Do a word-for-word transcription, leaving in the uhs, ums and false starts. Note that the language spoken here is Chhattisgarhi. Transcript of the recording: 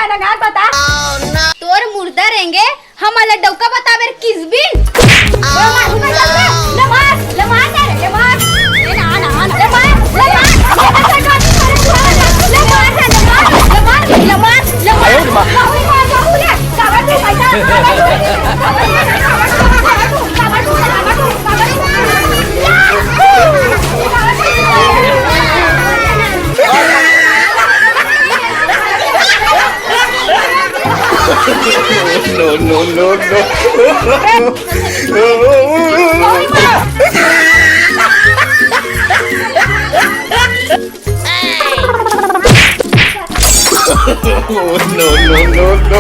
नगार बता। तोर मुर्दा रेंगे, हमन ला डौका बताबे रे किसबिन। ले मार, ले मार, ले मार, ले मार, ले मार। ले ना, ना, ना, ले मार, ले मार। ले मार, ले मार, ले मार, ले मार, ले मार। बाबू मार, बाबू ले। काबर तू भाई साहब, काबर तू? No, no, no, no. Oh, no, no, no, no.